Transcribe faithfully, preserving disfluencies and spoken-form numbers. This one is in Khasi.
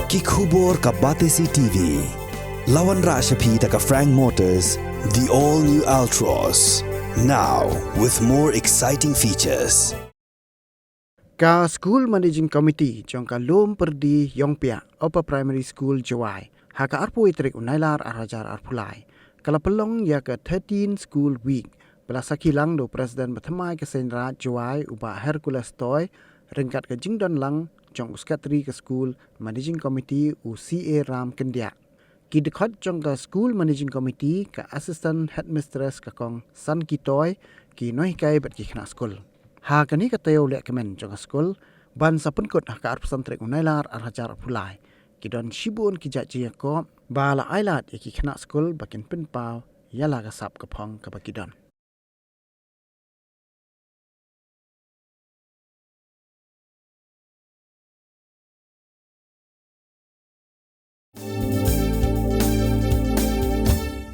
Ki khubor ka Batesi T V. La wanrah sha phi da ka Frank Motors, the all new Altroz. Now with more exciting features. Ka School Managing Committee jong ka Lum Pyrdi Ïongpiah Upper Primary School Jowai, ha ka arphew tarik u Nailar ar hajar arphew lai, ka la pynlong ïa ka thirteen School Week, ba la sakhi lang da u President bathymmai ka Seiñ Raij Jowai u Bah Hercules Toy, ryngkat ka jingdon lang jong u Secretary ka School Managing Committee u C A Ram Kyndiah. Ki dkhot jong ka School Managing Committee, ka Assistant Headmistress ka Kong Sanki Toy, ki nonghikai bad ki khynnah skul. Ha kane ka taïew lehkmen jong ka skul, ban sa pynkut ha ka arphew san tarik u Nailar ar hajar arphew lai, ki don shibun ki jait jingïakop ba la ailad ïa ki khynnah skul ba kin pynpaw ïa la ka sap ka phong kaba ki don.